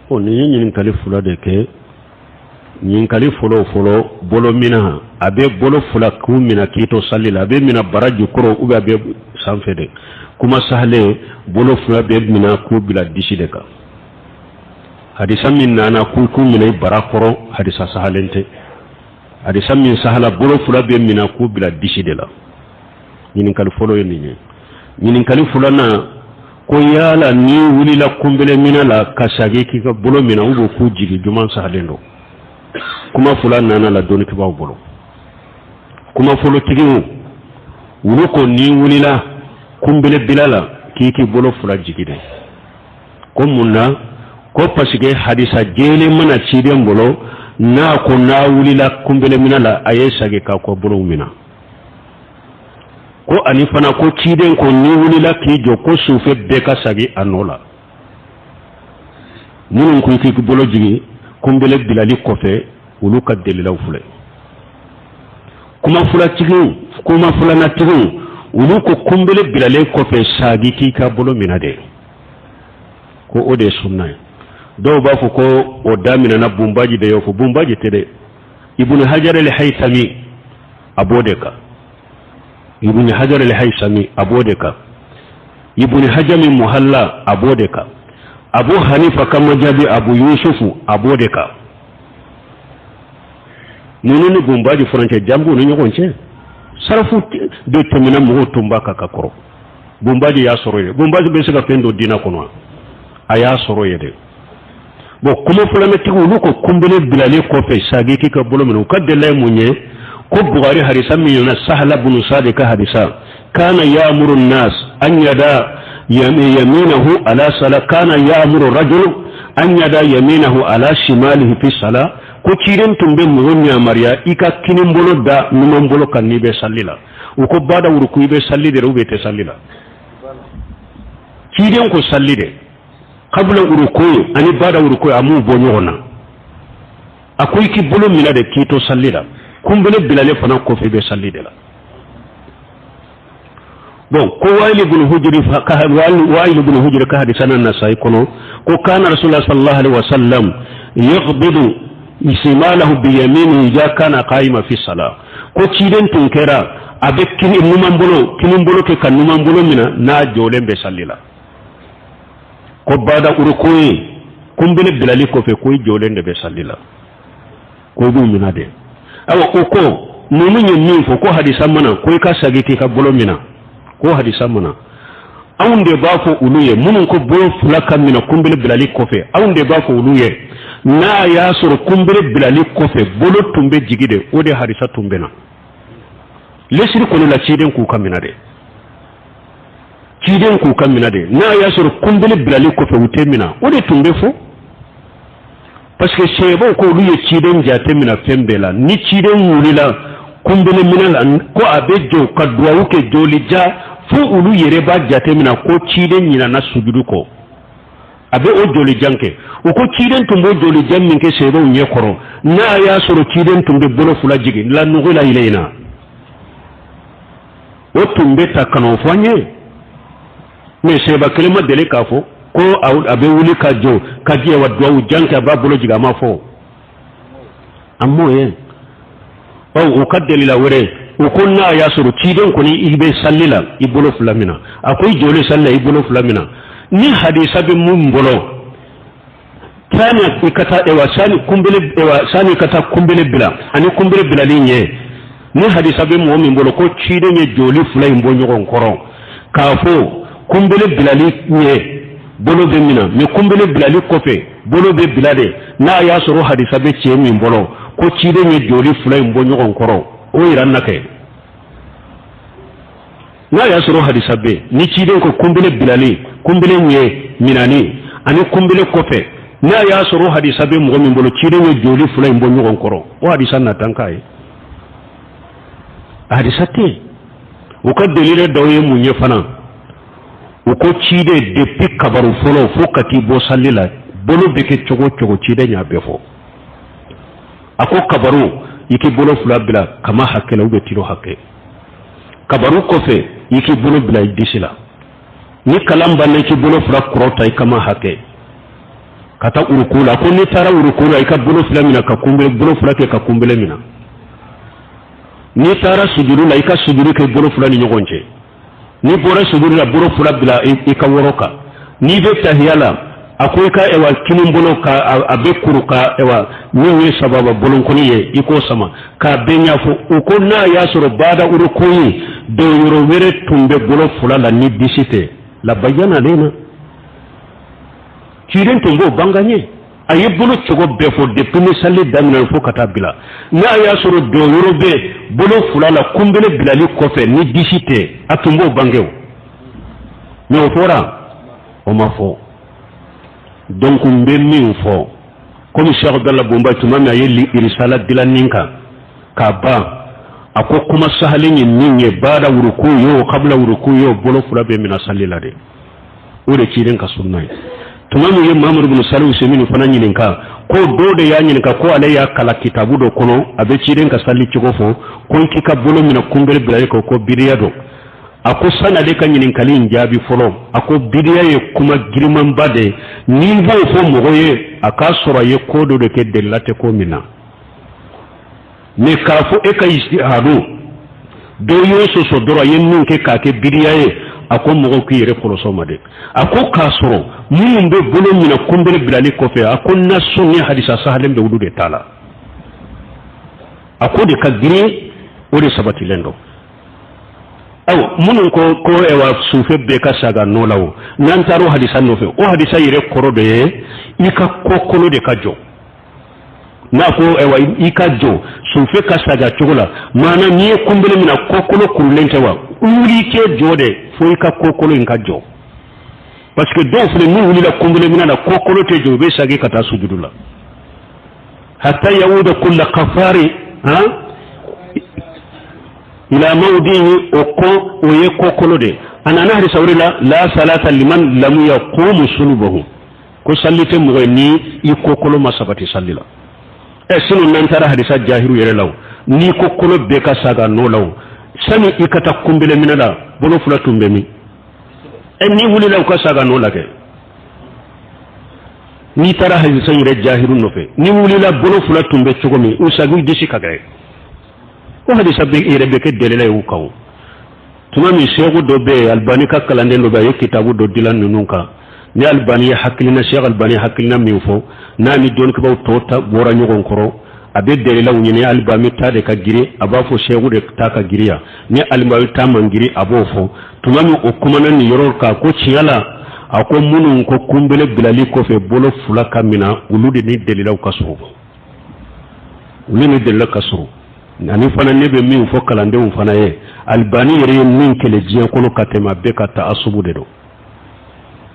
Ɔ, nin ye ɲininkali fila de kɛ. Ɲininkali fɔlɔ fɔlɔ, bolo mina, a bɛ bolo fila k'u mina k'i to sali la, a bɛ mina bara jukɔrɔ ou bien a bɛ sanfɛ de? Kuma sahalen, bolo fila bɛ mina k'u bila disi de kan. Hadisa min nana k'u minɛ i bara kɔrɔ, hadisa sahalen tɛ. Hadisa min sahala, bolo fila bɛ mina k'u bila disi de la. Ɲininkali fɔlɔ ye nin ye. Ɲininkali filanan ko yala n'i wulila kunbele minɛ la ka sagi k'i ka bolo minɛ ou bien k'u jigin, juman sahalen don? Kuma fila nana la dɔnnikɛbaaw bolo. Kuma fɔlɔtigiw, olu ko n'i wulila kunbele bila la, k'i k'i bolo fila jigi de. Ko mun na? Ko parce que hadisa jɛlen ma na ciden bolo n'a ko n'a wulila kunbele minɛ la, a ye sagi k'a kɔ bolow minɛ. Ko ani fana ko ciden ko n'i wulila k'i jɔ, ko sufɛ bɛɛ ka sagi a nɔ la. Minnu ko k'i bolo jigin kunbele bilali kɔfɛ, olu ka delilaw filɛ. Kuma filatigiw, kuma filanatigiw, olu ko kunbele bilalen kɔfɛ, sagi k'i ka bolo minɛ de, ko o de ye sunna ye. Dɔw b'a fɔ ko o daminɛna Bunbaji de y'o fɔ. Bunbaji tɛ dɛ, Ibnu Hajar al-Haythami a b'o de kan. Ibn Hajar al-Haythami a b'o de kan. Ibn Hajami Muhalla a b'o de kan. Abu Hanifa ka majabi Abu Yusufu a b'o de kan. Ninnu ni Bunbaji furancɛ jan b'u ni ɲɔgɔn cɛ. Sarafu de tɛmɛna, mɔgɔw tun b'a kan ka kɔrɔ. Bunbaji y'a sɔrɔ yen. Bunbaji bɛ se ka fɛn don diinɛ kɔnɔ, a y'a sɔrɔ yen de. Bon, kuma filanatigiw, olu ko kunbele bilalen kɔfɛ, sagi k'i ka bolo minɛ. U ka delila ye mun ye? Ko Bugari hadisa min nana, Sahala bunu Sadi ka hadisa, kana ya'muru nas an yada yaminahu ala sala, kana ya'muru rajul an yada yaminahu ala shimalihi fi sala, ko ciden tun bɛ mɔgɔ yamaruya i ka kinin bolo da numan bolo kan n'i bɛ sali la. U ko bada wuruku, i bɛ sali de ou bien tɛ sali la? Ciden ko sali de, kabila uruko ani bada uruko, a m'u bɔ ɲɔgɔn na. A ko i k'i bolo minɛ de k'i to sali la. Kunbele bilalen fana kɔfɛ, i bɛ sali de la. Bon, ko Wayili bunu Hujuri ka, Wayili bunu Hujuri ka hadisa na Nasa'i kɔnɔ, ko kana Rasulullah sallallahu alaihi wasallam yaghbidu simalahu bi yamini idha kana qa'ima fi salah, ko ciden tun kɛra a bɛ kini numan bolo, kinin bolo kɛ ka numan bolo minɛ n'a jɔlen bɛ sali la. Ko bada uruko ye kunbele bilali kɔfɛ, ko i jɔlen de bɛ sali la, ko i b'u minɛ de. Ayiwa, o ko ninnu ye min fɔ ko hadisa ma na ko i ka sagi k'i ka bolo minɛ, ko hadisa ma na, anw de b'a fɔ olu ye, minnu ko bolo fila ka minɛ kunbele bilali kɔfɛ, anw de b'a fɔ olu ye, n'a y'a sɔrɔ kunbele bilali kɔfɛ bolo tun bɛ jigi de, o de hadisa tun bɛ na lesiri kɔni la, ciden k'u ka minɛ de, ciden k'u ka minɛ de. N'a y'a sɔrɔ kunbele bilali kɔfɛ u tɛ minɛ, o de tun bɛ fɔ, parce que sahabaw ko olu ye ciden jate minɛ fɛn bɛɛ la. Ni ciden wulila kunbele minɛ la, ko a bɛ jɔ ka duwawu kɛ joli ja, fo olu yɛrɛ b'a jate minɛ ko ciden ɲinana sujudu kɔ, a bɛ o joli jan kɛ. U ko ciden tun b'o joli jan min kɛ sahabaw ɲɛ kɔrɔ, n'a y'a sɔrɔ ciden tun bɛ bolo fila jigin la nugula ilayna, o tun bɛ ta ka n'o fɔ an ye. Mais sahaba kelen ma deli k'a fɔ ko a bɛ wuli ka jɔ ka jɛ wa duwawu jan kɛ, a b'a bolo jigin, a ma fɔ, an m'o ye. Bawo u ka delila wɛrɛ, u ko n'a y'a sɔrɔ ciden kɔni i bɛ sali la, i bolo fila minɛ, a ko i jɔlen sali la, i bolo fila minɛ. Ni hadisa bɛ mun bolo, sani i ka taa, ewa, sani kunbele, ewa, sani ka taa kunbele bila ani kunbele bilali ɲɛ, ni hadisa bɛ mɔgɔ min bolo ko ciden ye joli fila in bɔ ɲɔgɔn kɔrɔ k'a fɔ kunbele bilali ɲɛ bolo bɛ minɛ, mais kunbele bilali kɔfɛ bolo bɛ bila de, n'a y'a sɔrɔ hadisa bɛ cɛ min bolo ko ciden ye joli fila in bɔ ɲɔgɔn kɔrɔ, o yira n na kɛ. N'a y'a sɔrɔ hadisa bɛ ni ciden ko kunbele bilali, kunbele ɲɛ minani ani kunbele kɔfɛ, n'a y'a sɔrɔ hadisa bɛ mɔgɔ min bolo ciden ye joli fila in bɔ ɲɔgɔn kɔrɔ, o hadisa na tan k'a ye, hadisa tɛ yen. U ka delile dɔw ye mun ye fana? U ko ciden depuis kabaru fɔlɔ fo ka t'i bɔ sali la, bolo bɛ kɛ cogo o cogo, ciden y'a bɛɛ fɔ. A ko kabaru, i k'i bolo fila bila kama hakɛ la ou bien tiro hakɛ. Kabaru kɔfɛ, i k'i bolo bila i disi la. Ni kalan banna, i k'i bolo fila kɔrɔta i kama hakɛ. Ka taa uruku la, ko n'i taara uruku la, i ka bolo fila minɛ ka kunbele, bolo fila kɛ ka kunbele minɛ. N'i taara sujuru la, i ka sujuru kɛ bolo fila ni ɲɔgɔn cɛ. N'i bɔra sujuru la, bolo fila bila i ka wɔrɔ kan. N'i bɛ tahiya la, a ko i ka ɛwa kinin bolo ka a bɛ kuru ka ɛwa min ye sababa bolonkɔni ye, i k'o sama k'a bɛɛ ɲɛfɔ. U ko n'a y'a sɔrɔ bada uruku ye donyɔrɔ wɛrɛ tun bɛ bolo fila la ni disi tɛ, labayana alena, ciden tun b'o bange an ye. A ye bolo cogo bɛɛ fɔ depuis ni sali daminɛ fo ka taa bila. N'a y'a sɔrɔ donyɔrɔ bɛ bolo fila la kunbele bilali kɔfɛ ni disi tɛ, a tun b'o bange. O mais o fɔra, o ma fɔ. Donc n bɛ min fɔ, komi Cheikh Abdallah Bonba, tuma min a ye irisala dilan nin kan k'a ban, a ko kuma sahalen ye min ye, baada wuruku ye o, kabila wuruku ye o, bolo fila bɛ minɛ sali la de, o de ciden ka sunna ye. Tuma min ye Mamadu bin Salihu Usemini fana ɲininka, ko dɔw de y'a ɲininka ko ale y'a kalan kitabu dɔ kɔnɔ, a bɛ ciden ka sali cogo fɔ, ko i k'i ka bolo minɛ kunbere bilali kɔ, ko bidiya don. A ko sani ale ka ɲininkali in jaabi fɔlɔ, a ko bidiya ye kuma girimanba de ye. N'i b'o fɔ mɔgɔ ye, a k'a sɔrɔ a ye ko dɔ de kɛ delila tɛ ko min na. Mais k'a fɔ e ka ijtihadu dɔ y'o sɔsɔ dɔrɔn, a ye min kɛ k'a kɛ bidiya ye, a ko mɔgɔw k'i yɛrɛ kɔlɔsɔ ma dɛ. A ko k'a sɔrɔ minnu bɛ bolo minɛ kunbere bilali kɔfɛ, a ko nasu ni hadisa sahalen bɛ olu de ta la. A ko de ka girin, o de sabatilen don. Ayiwa, minnu ko ko ɛwa sufe bɛɛ ka saga nɔ la, o n'an taara o hadisa nɔfɛ, o hadisa yɛrɛ kɔrɔ de ye i ka kɔkolo de ka jɔ. N'a ko ɛwa i ka jɔ sufe ka saga cogo la, maana n'i ye kunbele minɛ, kɔkolo kurulen tɛ wa, wuli kɛ jɔ de fo i ka kɔkolo in ka jɔ. Parce que dɔw filɛ, n'u wulila kunbele minɛ na, kɔkolo tɛ jɔ, u bɛ sagi ka taa sujudu la. Hatta yawuda kulla kafari han ila mawdihi, o ko o ye kɔkolo de. A nana hadisa wɛrɛ la, la salata liman lam yaqumu sulubahu, ko salli tɛ mɔgɔ ye ni i kɔkolo ma sabati salli la. Ɛ sinon n'an taara hadisa jahiru yɛrɛ la, o n'i ko kolo bɛɛ ka saga nɔ la, o sani i ka taa kunbele minɛ la, bolo fila tun bɛ min? Ɛ n'i wulila, u ka saga nɔ la kɛ. N'i taara hadisa yɛrɛ jahiru nɔfɛ, n'i wulila, bolo fila tun bɛ cogo min, u sagi disi ka kɛ. O hadisa bɛ yɛrɛ bɛ kɛ delila ye u kan. O tuma min seku dɔ bɛ yen, Albani ka kalanden dɔ bɛ yen, a ye kitabu dɔ dilan ninnu kan. Ni Albani ye hakilina, Sɛki Albani ye hakilina min fɔ, n'a ni dɔnnikɛbaaw tɔw ta bɔra ɲɔgɔn kɔrɔ, a bɛ dalilaw ɲini. Albani ta de ka girin, a b'a fɔ seku de ta ka girin yan. Ni Albani ta man girin, a b'o fɔ. Tuma min o kumana nin yɔrɔ kan, ko tiɲɛ la, a ko minnu ko kunbele bilali kɔfɛ bolo fila ka minɛ, olu de ni dalilaw ka surun, olu ni delila ka surun. Ani fana ne bɛ min fɔ kalandenw fana ye, Albani yɛrɛ ye min kɛlɛ diɲɛ kɔnɔ ka tɛmɛ a bɛɛ kan, taasubu de don.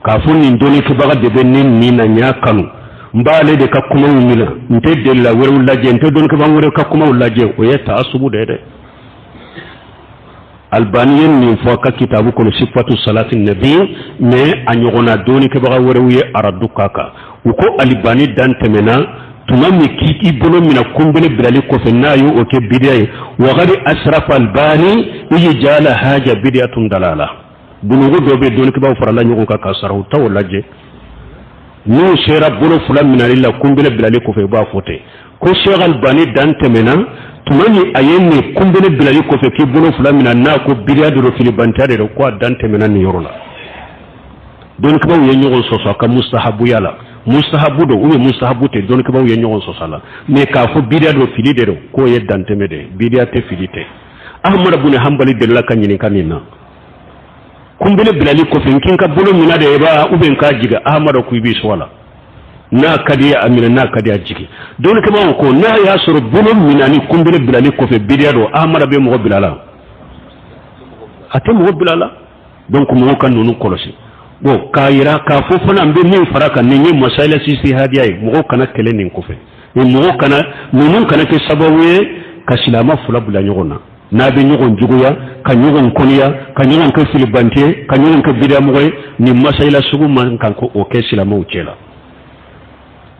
K'a fɔ nin dɔnnikɛbaga de bɛ ne nin na, n y'a kanu, n b'ale de ka kumaw minɛ, n tɛ delila wɛrɛw lajɛ, n tɛ dɔnnikɛbaga wɛrɛw ka kumaw lajɛ, o ye taasubu de ye dɛ. Albani ye nin fɔ a ka kitabu kɔnɔ, sifatu salati nabi, mais a ɲɔgɔnna dɔnnikɛbaga wɛrɛw ye aradu k'a kan. U ko Albani dan tɛmɛna tuma min k'i bolo minɛ kunbele bilali kɔfɛ, n'a ye o kɛ bidiya ye. Wakadi asrafa Albani iji jala haja bidiyatun dalala. Bulugu dɔ bɛ dɔnnikɛbaaw farala ɲɔgɔn kan k'a sara, u t'o lajɛ. N'u sera bolo fila minɛli la kunbele bilali kɔfɛ, u b'a fɔ ten ko Cheikh Albani dan tɛmɛna tuma min a ye nin kunbele bilali kɔfɛ k'i bolo fila minɛ, n'a ko bidiya de don, filibantaya de don, ko a dan tɛmɛna nin yɔrɔ la. Dɔnnikɛbaaw ye ɲɔgɔn sɔsɔ a ka mustahabuya la, mustahabu don ou bien mustahabu tɛ, dɔnnikɛbaaw ye ɲɔgɔn sɔsɔ a la. Mais k'a fɔ bidiya don, fili de don, k'o ye dantɛmɛ de ye. Bidiya tɛ, fili tɛ. Ahmad bun Hanbali delila ka ɲininka nin na, kunbele bilali kɔfɛ n k'i ka bolo minɛ de ba ou bien k'a jigin? Ahmad ko i b'i sɔn a la, n'a ka di a minɛ, n'a ka di a jigin. Dɔnnikɛbaaw ko n'a y'a sɔrɔ bolo minɛ ni kunbele bilali kɔfɛ bidiya don, Ahmad bɛ mɔgɔ bila la? A tɛ mɔgɔ bila la. Donc mɔgɔw ka ninnu kɔlɔsi. Bon, k'a yira k'a fɔ fana, n bɛ min fara kan, nin ye masayila sisi hadiya ye. Mɔgɔw kana kɛlɛ nin kɔfɛ, mɔgɔw kana ninnu kana kɛ sababu ye ka silamɛ fila bila ɲɔgɔn na, n'a bɛ ɲɔgɔn juguya, ka ɲɔgɔn kɔniya, ka ɲɔgɔn kɛ filibante ye, ka ɲɔgɔn kɛ bidiyamɔgɔ ye. Nin masayila sugu man kan ko o kɛ silamɛw cɛ la.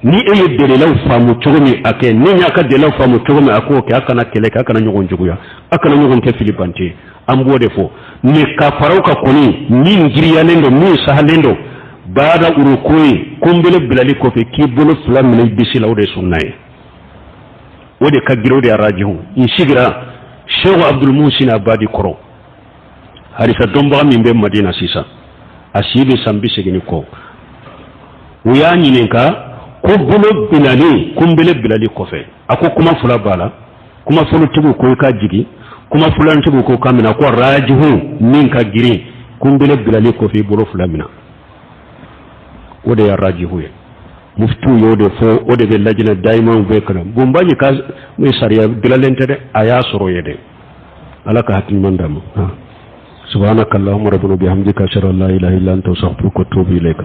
Ni e ye dalilaw faamu cogo min, a kɛ. Ni y'a ka dalilaw faamu cogo min, a k'o kɛ. A kana kɛlɛ kɛ, a kana ɲɔgɔn juguya, a kana ɲɔgɔn kɛ filibante ye. An b'o de fɔ. Mais ka fara o kan kɔni, min giriyalen don, min sahalen don, Baada urukoyi, kunbele bilali kɔfɛ, k'i bolo fila minɛ i disi la, o de ye sunna ye, o de ka girin, o de ye arajihu. N sigira Sheikh Abdul Muhsin Abadi kɔrɔ, hadisa dɔnbaga min bɛ Madina sisan, a si bɛ san 80 ni kɔ. U y'a ɲininka ko bolo bilali, kunbele bilali kɔfɛ, a ko kuma fila b'a la. Kuma fɔlɔtigiw ko i ka jigin, kuma filantigiw ko k'a minɛ. Ko rajihu, min ka girin, kunbele bilali kɔfɛ, i bolo fila minɛ, o de ye rajihu ye. Muftiw y'o de fɔ, o de bɛ lajinɛ dayimaw bɛɛ kalan. Bonbaji ka sariya dilanlen tɛ dɛ, a y'a sɔrɔ ye dɛ. Ala ka hakili ɲuman d'a ma. Subhanaka allahumma rabbana bihamdika, ashhadu an la ilaha illa anta, astaghfiruka wa atubu ilayka.